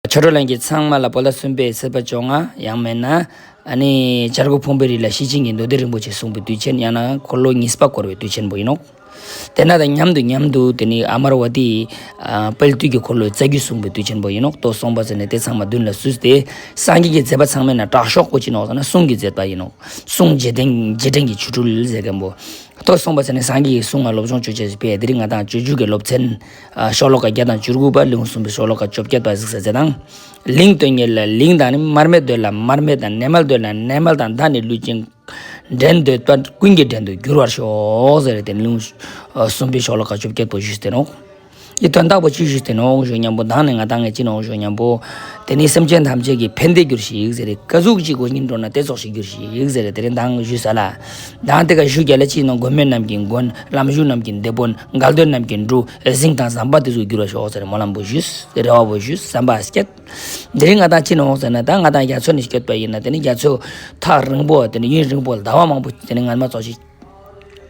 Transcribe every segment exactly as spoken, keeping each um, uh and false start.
ཆོས་གྲོགས་ལྷན་རྒྱས་ཚང་མ་ལ་བོད་ཟླ་གསུམ་པའི་ཚེས་པ་བཅོ་ལྔ། ཡང་མེན་ན་ཨ་ནི་བྱ་རྒོད་ཕུང་པོའི་རི་ལ་ཤེར་ཕྱིན་གྱི་མདོ་སྡེ་རིན་པོ་ཆེ་གསུངས་པའི་དུས་ཆེན། ཡང་ན་འཁོར་ལོ་གཉིས་པ་བསྐོར་བའི་དུས་ཆེན་པོ་ཡིན་ནོག། དེ་ན་དང་མཉམ་དུ་དེ་ནི་ཨ་མར་བ་ཏི་ཨ་དཔལ་དུས་ཀྱི་འཁོར་ལོའི་རྩ་རྒྱུད་གསུངས་པའི་དུས་ཆེན་པོ་ཡིན་ནོག། ཏོ་སོང་པ་ཟེར་ནས་དེ་ཚང་མ་མདུན་ལ་བསུས་ཏེ། སངས་རྒྱས་ཀྱི་མཛད་པ་ཚང་མའི་ནང་དྲག་ཤོས་པོ་ཅི་ནོག་ཟེར་ན་གསུང་གི་མཛད་པ་ཡིན་ནོག། གསུང་རྗེས་དྲན་རྗེས་དྲན་གྱི་ཆོ་འཕྲུལ་ཟེར་མཁན་པོ། ཏོ་སོང་པ་ཟེར་ནས་སངས་རྒྱས་ཀྱི་གསུང་ང་སློབ་སྦྱོང་ཅོ་ཅེས་སི་ཕི་ལ་དེ་རིང་ང་དང་སྤྱོད་འཇུག་གི་སློབ་ཚན་ཨ་ཤོ་ལོ་ཀ་བརྒྱ་དང་བཅུ་དགུ་པ། ལེའུ་གསུམ་པའི་ཤོ་ལོ་ཀ་བཅོ་བརྒྱད་པ་གཟིགས་ས་མཛད་དང་། གླིང་དོན་གཉེར་ལ་གླིང་དང་ནི། མར་མེ་འདོད་ལ་མར་མེ་དང་། གནས་མལ་འདོད་ལ་གནས་མལ་དང་། བདག་ནི་ལུས་ཅན་བྲན་འདོད་པ། ཀུན་གྱི་བྲན་དུ་འགྱུར་བར་ཤོག་ཟེར་ཏེ་ལེའུ་གསུམ་པའི་ཤོ་ལོ་ཀ་བཅོ་བརྒྱད་པོ་ཞུས་ཏེ་ནོག། འདི་དོན་དག་པོ་ཅི་ཞུས་ཏེ་ནོག་ཞུ་ཉམ་པོ། མདང་ནས་ང་དང་ངས་ཅི་ནོག་ཞུ་ཉམ་པོ། དེ་ནི་སེམས་ཅན་ཐམས་ཅད་ཀྱི་ཕན་བདེ་འགྱུར་ཞིག་ཟེར་ཏེ། ག་ཟུག་ཅིག་དགོས་ཉིན་འགྲོ་ན་དེ་ཙོགས་ཤིག་འགྱུར་ཞིག་ཟེར་ཏེ་དེ་རིང་མདང་ཞུས་ས་ལ། མདང་དེ་ཀ་ཞུ་རྒྱུ་ལ་ཅི་ནོག། མགོན་མེད་རྣམས་ཀྱི་མགོན། ལམ་ཞུགས་རྣམས་ཀྱི་སྡེ་དཔོན། འགལ་འདོད་རྣམས་ཀྱི་འབྲུ། གཟིངས་དང་ཟམ་པ་དེ་ཚོ་འགྱུར་བར་ཤོག་ཟེར་ཏེ་སྨོན་ལམ་པོ་ཞུས། རེ་བ་པོ་ཞུས། བསམ་པ་བསྐྱེད། དེ་རིང་ང་དང་ཅི་ནོག་ཟེར་ན། ད་ང་དང་རྒྱ་མཚོ་ནས་སྐྱོད་པ་ཡིན་ན་དེ་ནི་རྒྱ་མཚོ་ཐག་རིང་པོ་དེ་ནི་ཡུན་རིང་པོ་ཟླ་བ་མང་པོ་དེ་ནི་སྔན་མ་ཙོགས་ཤིག་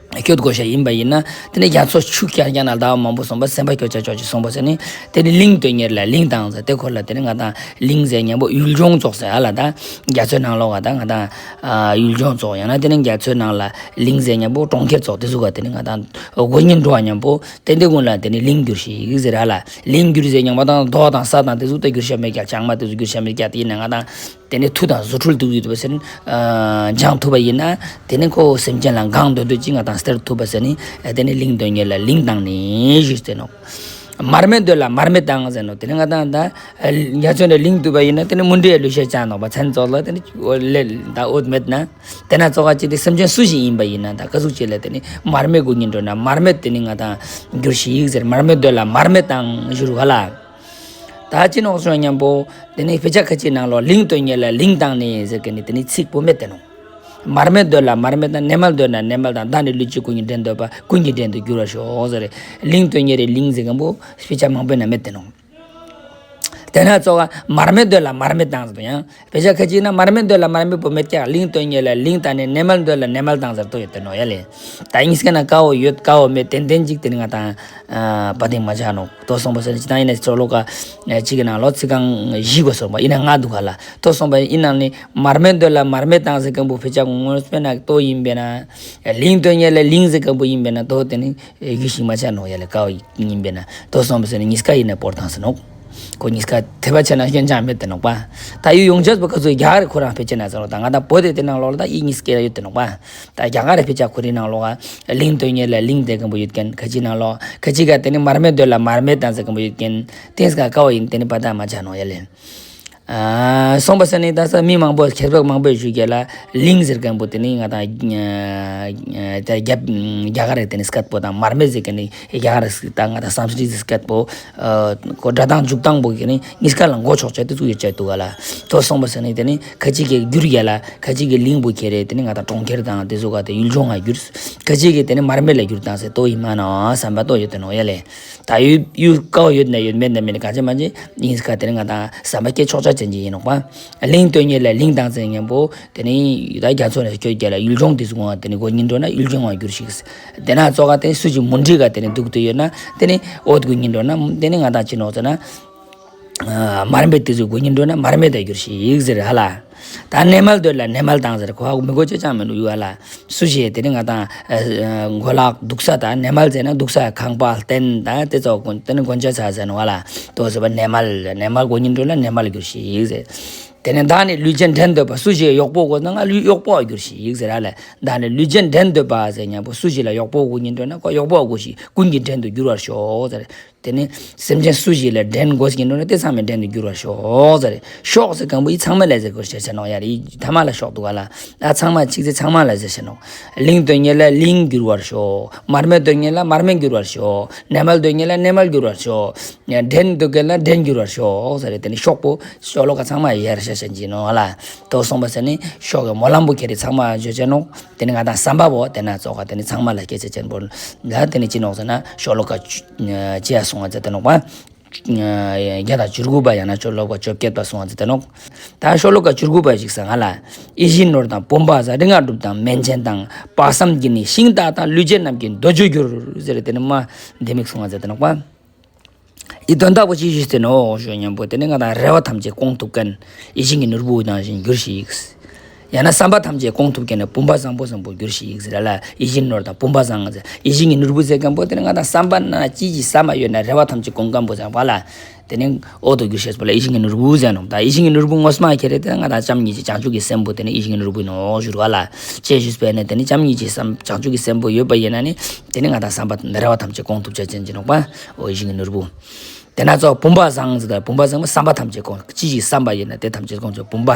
སྐྱོད་དགོས་ཤ་ཡིན་པ་ཡིན་ན། དེ་ནི་རྒྱ་མཚོ་ཆུ་བརྒྱ་བརྒྱ་ན་ཟླ་བ་མང་པོ་སོང་པ་སེམས་པ་སྐྱོ་ཆ་ཆོག་ཅིག་སོང་པ་ཟེར་ནི། དེ་ནི་གླིང་དོན་གཉེར་ལ་གླིང་དང་ཟེར་དེ་ཁོ་ལ་དེ་ནི་ང་དང་གླིང་ཟེར་ཉམ་པོ་ཡུལ་ལྗོངས་ཙོགས་ཟེར་ཨ་ལ། ད་རྒྱ་མཚོའི་ནང་ལོགས་ཀ་ད་ང་དང་ཨ་ཡུལ་ལྗོངས་ཙོགས། ཡང་ན་དེ་ནི་རྒྱ་མཚོའི་ནང་ལ་གླིང་ཟེར་ཉམ་པོ་གྲོང་ཁྱེར་ཙོགས་དེ་ཟུག་ག་དེ་ནི་ང་དང་དགོས་ཉིན་འགྲོ་བ་ཉམ་པོ། དེ་འདི་ཀུན་ལ་དེ་ནི་གླིང་འགྱུར་ཞིག་ཟེར་ཨ་ལ། གླིང་འགྱུར་ཟེར་ཉམ་པོ་ད་རྡོ་དང་ས་དང་དེ་ཟུག་ད་འགྱུར་ཤ་མེད་ཀྱག། ལྕང་མ་དེ་ཚོ་འགྱུར་ཤ་མེད་ཀྱག། དེ་ཡིན་ན་ང་དང་དེ་ནི་མཐུ་དང་རྫུ་འཕྲུལ་འདུག་ཡོད་པ་ཟེར་ན་ཨ་སྦྱང་ཐུབ་པ་ཡིན་ན། དེ་ནི་ཁོ་སེམས་ཅན་ལ་གང་འདོད་འདོད་ཅིག་ང་དང་སྟེར་ཐུབ་པ་ཟེར་ནི། ཨ་དེ་ནི་གླིང་དོན་གཉེར་ལ་གླིང་དང་ནི་ཞུས་ཏེ་ནོག། མར་མེ་འདོད་ལ་མར་མེ་དང་ཟེར་ནོག། དེ་ནི་ང་དང་ད་རྒྱ་མཚོ་ནས་གླིང་འདུག་པ་ཡིན་ན་དེ་ནི་མུན་དི་ལུས་ཤེས་ཅང་ནོག་པ། མཚན་ཙོགས་ལ་དེ་ནི་ལས་ད་འོད་མེད་ན། དེ་ན་ཙོགས་ཀ་ཅིག་དེ་སེམས་ཅན་སུ་ཞིག་ཡིན་པ་ཡིན་ན་ད་ག་ཟུག་ཅིག་ལ་དེ་ནི་མར་མེ་དགོས་ཉིན་འགྲོ་ན་མར་མེ་དེ་ནི་ང་དང་འགྱུར་ཞིག་ཟེར། མར་མེ་འདོད་ལ་མར་མེ་དང་ཞུ་རུ་ག་ལ། ད་ཅི་ནོག་ཞུ་ཉམ་པོ། དེ་ནི་དཔེ་ཆ་ཁ་ཅིག་ནང་ལོགས་གླིང་དོན་གཉེར་ལ་གླིང་དང་ནི་ཟེར་མཁན་ནི་དེ་ནི་ཚིག་པོ་མེད་དེ་ནོག། མར་མེ་འདོད་ལ་མར་མེ་དང་། གནས་མལ་འདོད་ན་གནས་མལ་དང་། བདག་ནི་ལུས་ཅན་ཀུན་གྱི་བྲན་འདོད་པ། ཀུན་གྱི་བྲན་དུ་འགྱུར་བར་ཤོག་ཟེར། གླིང་དོན་གཉེར་རི་གླིང་ཟེར་མཁན་པོ་དཔེ་ཆ་མང་པོའི་ནང་མེད་དེ་ནོག། དེ་ན་ཙོགས་ཀ་མར་མེ་འདོད་ལ་མར་མེ་དང་ཟེར་དོ་ཡང་། དཔེ་ཆ་ཁ་ཅིག་ན་མར་མེ་འདོད་ལ་མར་མེ་པོ་མེད་ཀྱག། གླིང་དོན་གཉེར་ལ་གླིང་དང་ནི། གནས་མལ་འདོད་ལ་གནས་མལ་དང་ཟེར་དོ་ཡོད་དེ་ནོག་ཡ་ལེ། ད་ཨིན་སྐད་ན་ཀ་བོ་ཡོད་ཀ་བོ་མེད་ཏན་ཏན་ཅིག་དེ་ནི་ང་དང་ཨ་བ་དིང་མ་ཆ་ནོག། ཏོ་སོང་པ་ཟེར་ནི་ཅི་ད་ཡིན་ན་ཤོ་ལོ་ཀ་ཅིག་གི་ནང་ལོགས་ཚིག་རྐང་བཞི་གོ་སོང་པ་ཡིན་ན་ང་འདུག་ག་ལ། ཏོ་སོང་པ་ཡིན་ན་ནི་མར་མེ་འདོད་ལ་མར་མེ་དང་ཟེར་མཁན་པོ་དཔེ་ཆ་ངོ་སྤེ་ན་ཏོ་ཡིན་པས་ན། གླིང་དོན་གཉེར་ལ་གླིང་ཟེར་མཁན་པོ་ཡིན་པས་ན་ཏོ་དེ་ནི་གཞི་ཞིག་མ་ཆ་ནོག་ཡ་ལེ། ཀ་བོ་ཡིན་པས་ན། ཏོ་སོང་པ་ཟེར་ནི་གཉིས་ཀ་ཡིན་ན་པོར་ཐང་ཟེར་ནོག། ཁོ་གཉིས་ཀ་ཐེ་བ་ཆེ་ན་ཤན་ཅང་མེད་དེ་ནོག་པ། ད་ཡུལ་ཡོངས་ཆོས་པོ་ག་ཚོད་རྒྱ་གར་ཁོ་རང་ཕལ་ཆེར་ན་ཟེར་ནོག། ད་ང་དང་བོད་དེ་དེ་ནང་ལོགས་ལ་ད་ཡིན་གཉིས་ཀ་ཡོད་དེ་ནོག་པ། ད་རྒྱ་གར་རི་ཕལ་ཆེར་ཁོ་རི་ནང་ལོགས་ལ་གླིང་དོན་གཉེར་ལ་གླིང་དེ་མཁན་པོ་ཡོད་མཁན། ཁ་ཅིག་ནང་ལོགས་ཁ་ཅིག་ག་དེ་ནི་མར་མེ་འདོད་ལ་མར་མེ་དང་ཟེར་མཁན་པོ་ཡོད་མཁན། དེ་ཀ་ཀ་བོ་ཡིན་དེ་ནི་པ་ད་མ་ཆ་ནོག་ཡ་ལེ། ཨ་སོང་པ་ཟེར་ནི་ད་ས་མི་མང་པོ་མཁས་པ་མང་པོས་ཞུ་རྒྱུ་ལ་གླིང་ཟེར་མཁན་པོ་དེ་ནི་ང་དང་ཨ་ད་རྒྱ་རྒྱ་གར་རི་དེ་ནི་སྐད་པོ་དང་མར་མེ་ཟེར་མཁན་ནི་རྒྱ་གར་རི་ད་ང་དང་སཾ་སྐྲྀཏ་སྐད་པོ། ཨ་ཁོ་སྒྲ་གདངས་འཇུག་སྟངས་པོ་གི་ནི་གཉིས་ཀ་ལ་གོ་ཆོག་ཆ་དེ་ཚུགས་ཡོད་ཆ་འདུག་ག་ལ། ཏོ་སོང་པ་ཟེར་ནི་དེ་ནི་ཁ་ཅིག་གི་འགྱུར་རྒྱུ་ལ་ཁ་ཅིག་གི་གླིང་པོ་ཁྱེར་རེ་དེ་ནི་ང་དང་གྲོང་ཁྱེར་དང་དེ་ཚོ་ག་དེ་ཡུལ་ལྗོངས་ང་འགྱུར། ཁ་ཅིག་གི་དེ་ནི་མར་མེ་ལ་འགྱུར་དང་ཟེར་ཏོ་ཡིན་མ་ནོག་བསམ་པ་ཏོ་ཡོད་དེ་ནོག་ཡ་ལེ། ད་ཡུལ་ཡུལ་ཀ་བོ་ཡོད་ན་ཡོད་མེད་ན་མེད་ན་གང་ཅི་མ་ཅི་ཡིན་ཀ་དེ་ནི་ང་དང་བསམ་པ་སྐྱེ་ཆོག་ཆ་ཅན་ཅིག་ཡིན་ནོག་པ། གླིང་དོན་གཉེར་ལ་གླིང་དང་ཟེར་མཁན་པོ་དེ་ནི་ད་རྒྱ་མཚོ་ནས་སྐྱོད་རྒྱུ་ལ་ཡུལ་ལྗོངས་དེ་ཚུགས་ང་དེ་ནི་དགོས་ཉིན་འགྲོ་ན་ཡུལ་ལྗོངས་ང་འགྱུར་ཞིག། དེ་ན་ཙོགས་ག་དེ་ནི་སུ་ཅིག་མུན་དི་ག་དེ་ནི་འདུག་སྟེ་ཡོད་ན་དེ་ནི་འོད་དགོས་ཉིན་འགྲོ་ན་དེ་ནི་ང་དང་ཅི་ནོག་ཟེར་ན། ཨ་མར་མེ་དེ་ཚུགས་དགོས་ཉིན་འགྲོ་ན་མར་མེ་དང་འགྱུར་ཞིག་ཟེར་ཧ་ལ། ད་གནས་མལ་འདོད་ལ་གནས་མལ་དང་ཟེར་ཁོ་ཧ་གོ་མི་གོ་ཅི་ཅང་མི་འདུག་ཡ་ལ། སུ་ཞིག་དེ་ནི་ང་དང་ཨ་གོ་ལག་འདུག་ས་ད་གནས་མལ་ཟེར་ན་འདུག་ས་ཁང་པ་སྟན་ད་དེ་ཚོ་དེ་ནི་གོན་ཆས་ཟེར་ནོག་ཧ་ལ། ཏོ་ཟེར་བ་གནས་མལ་གནས་མལ་དགོས་ཉིན་འགྲོ་ན་གནས་མལ་འགྱུར་ཞིག་ཟེར། དེ་ནི་བདག་ནི་ལུས་ཅན་བྲན་འདོད་པ། སུ་ཞིག་གཡོག་པོ་དགོས་ན་ང་ལུས་གཡོག་པོ་འགྱུར་ཞིག་ཟེར་ཧ་ལ། བདག་ནི་ལུས་ཅན་བྲན་འདོད་པ་ཟེར་མཁན་པོ་སུ་ཞིག་ལ་གཡོག་པོ་དགོས་ཉིན་འགྲོ་ན་ཁོ་གཡོག་པོ་དགོས་ཤིག། ཀུན་གྱི་བྲན་དུ་འགྱུར་བར་ཤོག་ཟེར། དེ་ནི་སེམས་ཅན་སུ་ཞིག་ལ་བྲན་དགོས་ཀྱི་འགྲོ་ན་དེ་ཚང་མའི་བྲན་དུ་འགྱུར་བར་ཤོག་ཟེར། ཤོག་ཟེར་མཁན་པོ་ཡི་ཚང་མ་ལ་ཟེར་དགོས་ཤེས་ཆེ་ནོག་ཡ་རེ། ཐ་མ་ལ་ཤོག་འདུག་ག་ལ། ད་ཚང་མ་ཚིག་ཚིག་ཚང་མ་ལ་ཟེར་ཆེ་ནོག། གླིང་དོན་གཉེར་ལ་གླིང་འགྱུར་བར་ཤོག། མར་མེ་དོན་གཉེར་ལ་མར་མེ་འགྱུར་བར་ཤོག། གནས་མལ་དོན་གཉེར་ལ་གནས་མལ་འགྱུར་བར་ཤོག། བྲན་དོན་གཉེར་ལ་བྲན་འགྱུར་བར་ཤོག་ཟེར། དེ་ནི་ཤོག་པོ་ཤོ་ལོ་ཀ་ཚང་མ་ཡར་ཤ་ཤན་གྱི་ནོག་ལ། ཏོ་སོང་པ་ཟེར་ནི་ཤོག་གི་སྨོན་ལམ་པོ་ཁྱེར་རེ་ཚང་མ་བརྗོད་ཆེ་ནོག། དེ་ནི་ང་དང་བསམ་པ་པོ་དེ་ན་ཙོགས་ག་དེ་ནི་ཚང་མ་ལ་སྐྱེ་ཆེ་ཆེན་པོ་ལ། དེ་ནི་ཅི་ནོག་ཟེར་ན་ཤོ་ལོ་ཀ་བཅུ་ཨ་ཅི་ཡ་སོང་བ་ཟེར་ཏེ་ནོག་པ། ཨ་བརྒྱ་དང་བཅུ་དགུ་པ་ཡང་ན་ཤོ་ལོ་ཀ་བཅོ་བརྒྱད་པ་སོང་བ་ཟེར་ཏེ་ནོག། ད་ཤོ་ལོ་ཀ་བཅུ་དགུ་པ་ཞིག་ས་ང་ལ། ཡིད་བཞིན་ནོར་དང་བུམ་པ་བཟང་། རིག་སྔགས་གྲུབ་དང་སྨན་ཆེན་དང་། དཔག་བསམ་གྱི་ནི་ཤིང་རྟ་དང་། ལུས་ཅན་རྣམས་ཀྱི་འདོད་འཇོ་འགྱུར་ཟེར། དེ་ནི་མ་ལྡེ་མིག་སོང་བ་ཟེར་ཏེ་ནོག་པ། ཨི་དོན་དག་པོ་ཅི་ཞུས་ཏེ་ནོག་ཞུ་ཉམ་པོ་ཏེ་ནི་ང་དང་རེ་བ་ཐམས་ཅད་སྐོང་ཐུབ་མཁན་ཡིད་བཞིན་གྱི་ནོར་བུ་ནང་བཞིན་གྱུར་ཅིག། ཡང་ན་བསམ་པ་ཐམས་ཅད་སྐོང་ཐུབ་མཁན་ནི་བུམ་པ་བཟང་པོ་བཟང་པོ་གྱུར་ཅིག་ཟེར་ལ། ཡིད་བཞིན་ནོར་དང་བུམ་པ་བཟང་ཟེར། ཡིད་བཞིན་གྱི་ནོར་བུ་ཟེར་མཁན་པོ་ཏེ་ནི་ང་དང་བསམ་པ་ནང་ཅི་ཞིག་བསམ་པ་ཡོད་ན་རེ་བ་ཐམས་ཅད་སྐོང་མཁན་པོ་ཟེར་བ་ལ། ཏེ་ནི་འོ་དོ་གྱུར་ཅེས་པོ་ལ་ཡིད་བཞིན་གྱི་ནོར་བུ་ཟེར་ནོག། ད་ཡིད་བཞིན་གྱི་ནོར་བུ་ངོ་མ་ཁྱེར་ཏེ་ང་དང་བྱམས་སྙིང་རྗེ་བྱང་ཆུབ་ཀྱི་སེམས་པོ་ཏེ་ནི་ཡིད་བཞིན་གྱི་ནོར་བུ་ནོག་ཞུ་བ་ལ། ཅེས་ཞུས་པས་ནི་ཏེ་ནི་བྱམས་སྙིང་རྗེ་བསམ་བྱང་ཆུབ་ཀྱི་སེམས་པོ་ཡོད་པ་ཡིན་ན་ནི་ཏེ་ནི་ང་དང་བསམ་པ་རེ་བ་ཐམས་ཅད་སྐོང་ཐུབ་ཅེས་ཅན་ཅིག་ནོག་པ། འོ་ཡིད་བཞིན་གྱི་ནོར་བུ། ཏེ་ན་ཙོགས་བུམ་པ་བཟང་ཟེར་ད་བུམ་པ་བཟང་པོ་བསམ་པ་ཐམས་ཅད་སྐོང་། ཅི་ཞིག་བསམ་པ་ཡིན་ན་ཏེ་ཐམས་ཅད་སྐོང་ཅེས་བུམ་པ་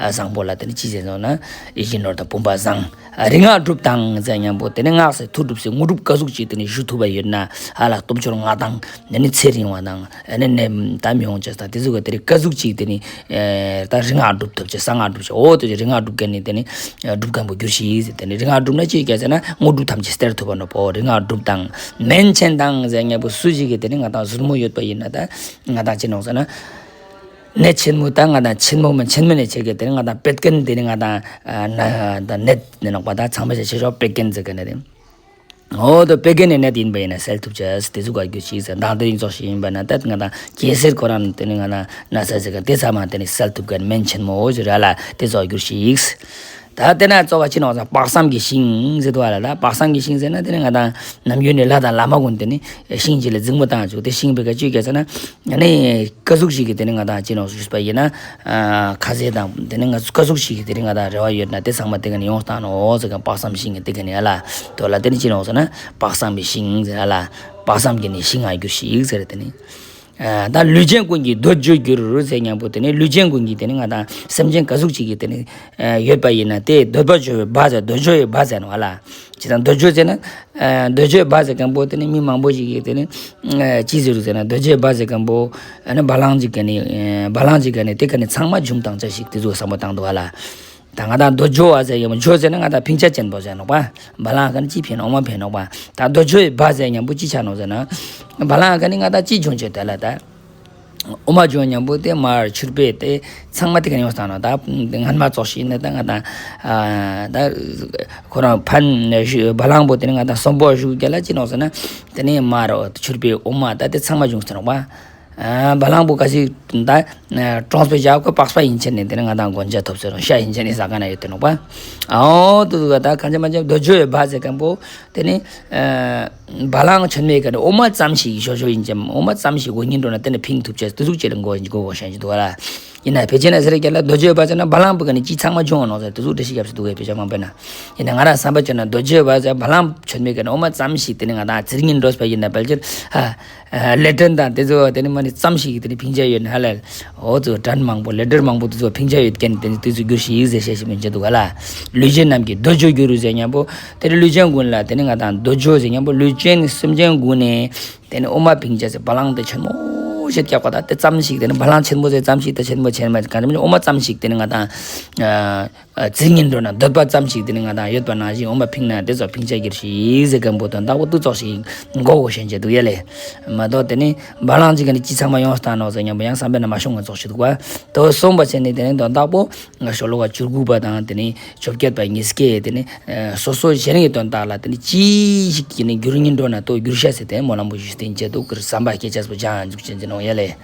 བཟང་པོ་ལ་ཏེ་ནི་ཅི་ཟེར་ནོག་ན་ཡིད་བཞིན་ནོར་དང་བུམ་པ་བཟང་། རིག་སྔགས་གྲུབ་དང་ཟེར་ཉམ་པོ་ཏེ་ནི་སྔགས་ཟེར་མཐུ་གྲུབ་ཟེར་དངོས་གྲུབ་ཀ་ཟུག་ཅིག་ཏེ་ནི་ཞུ་ཐུབ་པ་ཡོད་ན་ཧ་ལ་སྟོབས་འབྱོར་མངའ་ཐང་ཨ་ནི་ཚེ་རིང་བ་དང་ཨ་ནི་ནད་ད་མི་འོང་ཅེས་དང་ཏེ་ཟུག་ག་ཏེ་རིག་ཀ་ཟུག་ཅིག་ཏེ་ནི་ཨེ་ད་རིག་སྔགས་གྲུབ་ཐུབ་ཅེས་གསང་སྔགས་གྲུབ་ཅེས་འོ་ཏེ་རིག་སྔགས་གྲུབ་མཁན་ནི་ཏེ་ནི་ཨེ་གྲུབ་མཁན་པོ་གྱུར་ཅིག་ཟེར། ཏེ་ནི་རིག་སྔགས་གྲུབ་ན་ཅི་ཡོད་ཀྱག་ཟེར་ན་དངོས་གྲུབ་ཐམས་ཅད་སྟེར་ཐུབ་པ་ནོག་པོ། རིག་སྔགས་གྲུབ་དང་མན་ཆད་དང་ཟེར་ཉམ་པོ་སུ་ཞིག་གིས་ཏེ་ནི་ང་དང་ཟུར་མོ་ཡོད་པ་ཡིན་ན་ད་ང་དང་ཅི་ནོག་ཟེར་ན། ནད་ཆེན་མོ་དང་ང་དང་ཆེན་མོ་མིན་ཆེན་མོ་ནད་ཆེ་གེ་ཏེ་ནི་ང་དང་བད་ཀན་ཏེ་ནི་ང་དང་ཨ་ན་ད་ནད་ནི་ནོག་པ། ད་ཚང་མ་ཆེ་ཆེ་ཤོས་བད་ཀན་ཟེར་མཁན་ནི་རེད། འོ་དོ་བད་ཀན་ནི་ནད་ཡིན་པ་ཡིན་ན་སེལ་ཐུབ་ཅེས་ཏེ་ཟུག་ག་གྱུར་ཅིག་ཟེར། མདང་དེ་རིང་ཙོགས་ཤིག་ཡིན་པ་ན་ད་ང་དང་གེ་སར་ཁོ་རང་ཏེ་ནི་ང་དང་ན་ཚ་ཟེར་ག་ཏེ་ཚང་མ་ཏེ་ནི་སེལ་ཐུབ་མཁན་སྨན་ཆེན་མོ་ཟེར་ར་ལ་ཏེ་ཙོགས་གྱུར་ཅིག། ད་ཏེ་ན་གཙོ་བོ་ཅི་ནོག་ཟེར་ན་དཔག་བསམ་གྱི་ཤིང་ཟེར་དུས་ལ། ད་དཔག་བསམ་གྱི་ཤིང་ཟེར་ན་ཏེ་ནི་ང་དང་ནམ་རྒྱུན་ནས་ལྷ་དང་ལྷ་མ་ཀུན་ཏེ་ནི་ཤིང་ཅིག་ལ་འཛིང་མོ་བཏང་བཅུག་སྟེ་ཤིང་བེ་ག་ཅི་ཡོད་ཀྱག་ཟེར་ན་ཨ་ནི་ཀ་ཟུག་ཞིག་གི་ཏེ་ནི་ང་དང་ཅི་ནོག་ཞུས་པ་ཡིན་ན་ཨ་ཁ་ཟས་དང་ཏེ་ནི་ང་ཀ་ཟུག་ཞིག་གི་ཏེ་ནི་ང་དང་རེ་བ་ཡོད་ན་ཏེ་ཚང་མ་ཏེ་ག་ནས་ཡོང་བཏང་ནོག་ཟེར་ག་དཔག་བསམ་ཤིང་གི་ཏེ་ག་ནས་ཨ་ལ་དོ་ལ་ཏེ་ནི་ཅི་ནོག་ཟེར་ན་དཔག་བསམ་གྱི་ཤིང་ཟེར་ཨ་ལ། དཔག་བསམ་གྱི་ནི་ཤིང་ང་གྱུར་ཅིག་ཟེར་ཏེ་ནི། ཨ་ད་ལུས་ཅན་ཀུན་གྱི་འདོད་འཇོ་གྱུར་ཟེར་ཉམ་པོ་ཏེ་ནི་ལུས་ཅན་ཀུན་གྱི་ཏེ་ནི་ང་དང་སེམས་ཅན་ཀ་ཟུག་ཅིག་གི་ཏེ་ནི་ཨ་ཡོད་པ་ཡིན་ན་ཏེ་འདོད་པ་འཇོ་བའི་བ་ཟེར་འདོད་འཇོ་ཡི་བ་ཟེར་ནོག་ཨ་ལ། ཅི་དང་འདོད་འཇོ་ཟེར་ན་ཨ་འདོད་འཇོ་ཡི་བ་ཟེར་མཁན་པོ་ཏེ་ནི་མི་མང་པོ་ཞིག་གིས་ཏེ་ནི་ཨ་ཅི་ཟེར་རུ་ཟེར་ན་འདོད་འཇོ་ཡི་བ་ཟེར་མཁན་པོ་ཨ་ནི་བ་ལང་ཅིག་ག་ནི་ཨ་བ་ལང་ཅིག་ག་ནི་ཏེ་ག་ནི་ཚང་མ་འབྱུང་དང་བཅས་ཤིག་ཏེ་ཟུག་བསམ་བློ་བཏང་འདུག་ཨ་ལ། ད་ང་དང་འདོད་འཇོ་བ་ཟེར་ཡོད་མོ། འཇོ་ཟེར་ན་ང་དང་ཕིང་ཆ་ཅན་པོ་ཟེར་ནོག་པ། བ་ལང་ག་ནི་ཅི་ཕན་ནོག་འོ་མ་ཕན་ནོག་པ། ད་འདོད་འཇོ་བ་ཟེར་ཉམ་པོ་ཅི་ཆ་ནོག་ཟེར་ན། བ་ལང་ག་ནི་ང་དང་ཅི་འབྱུང་ཅེས་དེ་ལ་ད། འོ་མ་འབྱུང་ཉམ་པོ་ཏེ་མར་ཕྱུར་པས་ཏེ་ཚང་མ་ཏེ་ག་ནི་ཡོང་བཏང་ནོག། ད་སྔན་མ་ཙོགས་ཤིག་ནི་ད་ང་དང་ཨ་ད་ཁོ་རང་ཕན་བ་ལང་པོ་ཏེ་ནི་ང་དང་སོན་པོ་ཞུགས་རྒྱ་ལ་ཅི་ནོག་ཟེར་ན། ཏེ་ནི་མར་ཕྱུར་པས་འོ་མ་ད་ཏེ་ཚང་མ་འབྱུང་ཟེར་ནོག་པ། ཨ་བ་ལང་པོ་ག་ཅི་ད་ཨ་གྲོངས་པའི་ཞག་གོ་པགས་པ་ཡིན་ཆེན་ནི་ཏེ་ནི་ང་དང་མགོན་སྐྱབས་ཐོབ་ཟེར་རུང་ཤ་ཡིན་ཆེན་ནི་ཟ་ག་ན་ཡོད་དེ་ནོག་པ། ཨོ་དུ་དུ་ག་ད་གང་ཅི་མ་ཅི་འདོད་འཇོ་བའི་བ་ཟེར་མཁན་པོ་ཏེ་ནི་ཨ་བ་ལང་ཆེན་མོའི་ག་ནི་འོ་མ་ཙམ་ཞིག་ཞོ་ཞོ་ཡིན་ཅེན་འོ་མ་ཙམ་ཞིག་གོ་ཉིན་འགྲོ་ན་ཏེ་ནི་ཕིང་ཐུབ་ཅེས་ཏེ་ཟུག་ཅིག་ལ་མགོ་མགོ་མགོ་ཤན་ཅིག་འདུག་ག་ལ། ཡིན་ན་ཕལ་ཆེར་ན་ཟེར་རྒྱ་ལ་འདོད་འཇོ་བ་ཟེར་ན་བ་ལང་པོ་ག་ནི་ཅི་ཚང་མ་འབྱུང་ནོག་ཟེར་ཏེ་ཟུག་འགྲེལ་བཤད་རྒྱབ་སྟེ་འདུག་ག་ཕལ་ཆེར་མང་པོ་ན། ཡིན་ན་ང་རང་བསམ་པ་བྱས་ན་འདོད་འཇོ་བ་ཟེར་བ་ལང་ཆེན་མོའི་ག་ནི་འོ་མ་ཙམ་ཞིག་ཏེ་ནི་ང་དང་ཚེ་རིང་ངུ་འགྲོ་བ་ཡིན་ན་ཕལ་ཆེར་ཧ་ལས་སྒྲོན་དང་ཏེ་ཚོ་ཏེ་ནི་མ་ནི་ཙམ་ཞིག་ཏེ་ནི་ཕིང་ཆ་ཡོད་ན་ཧ་ལ། འོ་ཚོ་སྒྲོན་མང་པོ་ལས་སྒྲོན་མང་པོ་ཏེ་ཚོ་ཕིང་ཆ་ཡོད་མཁན་ཏེ་ནི་ཏེ་ཚོ་གྱུར་ཅིག་ཟེར་བཤད་ཞིག་མི་འཇོ་འདུག་ག་ལ། ལུས་ཅན་རྣམས་ཀྱི་འདོད་འཇོ་གྱུར་ཟེར་ཉམ་པོ་ཏེ་ནི་ལུས་ཅན་ཀུན་ལ་ཏེ་ནི་ང་དང་འདོད་འཇོ་ཟེར་ཉམ་པོ་ལུས་ཅན་སེམས་ཅན་ཀུན་ནི། ཏེ་ནི་འོ་མ་ཕིང་ཆ་ཟེར་བ་ལང་ཏེ་ཆེན་མོ་ཞིག་རྒྱབ་པ་ད་ཏེ་ཙམ་ཞིག་ཏེ་ནི་བ་ལང་ཆེན་མོ་ཟེར་ཙམ་ཞིག་ཏེ་ཆེན་མོ་ཆེན་མོ་ག་ནི་འོ་མ་ཙམ་ཞིག་ཏེ་ནི་ང་དང་ཨ་ཨ་ཚེ་རིང་ངུ་འགྲོ་ན་འདོད་པ་ཙམ་ཞིག་ཏེ་ནི་ང་དང་ཡོད་པ་ནང་བཞིན་འོ་མ་ཕིང་ན་ཏེ་ཚོ་ཕིང་ཆ་གྱུར་ཅིག་ཟེར་མཁན་པོ་དོན་དག་པོ་ཏེ་ཙོགས་ཤིག་མགོ་མགོ་ཤན་ཅིག་འདུག་ཡ་ལེ། མ་གཏོགས་ཏེ་ནི་བ་ལང་ཅིག་ག་ནི་ཅི་ཚང་མ་ཡོང་བཏང་ནོག་ཟེར་ཉམ་པོ་ཡང་བསམ་པའི་ནང་མ་ཤོང་ང་ཙོགས་ཤིག་འདུག་པ། ཏེ་སོང་པ་ཆེ་ནི་ཏེ་ནི་དོན་དག་པོ་ང་ཤོ་ལོ་ཀ་བཅུ་དགུ་པ་དང་ཏེ་ནི་བཅོ་བརྒྱད་པ་གཉིས་ཀའི་ཏེ་ནི་ཨ་སོ་སོ་ཞེ་རིང་གི་དོན་དག་ལ་ཏེ་ནི་ཅི་ཞིག་གི་ནི་འགྱུར་ཉིན་འགྲོ་ན་ཏོ་འགྱུར་ཤ་ཟེར་ཏེ་སྨོན་ལམ་པོ་ཞུས་ཏེ་ཡིན་ཅེ་འདུག་གི་བསམ་པ་སྐྱེ་ཅེས་པོ་ཅང་འཇུག་ཅན་ཅིག་ནོག་ཡ་ལེ།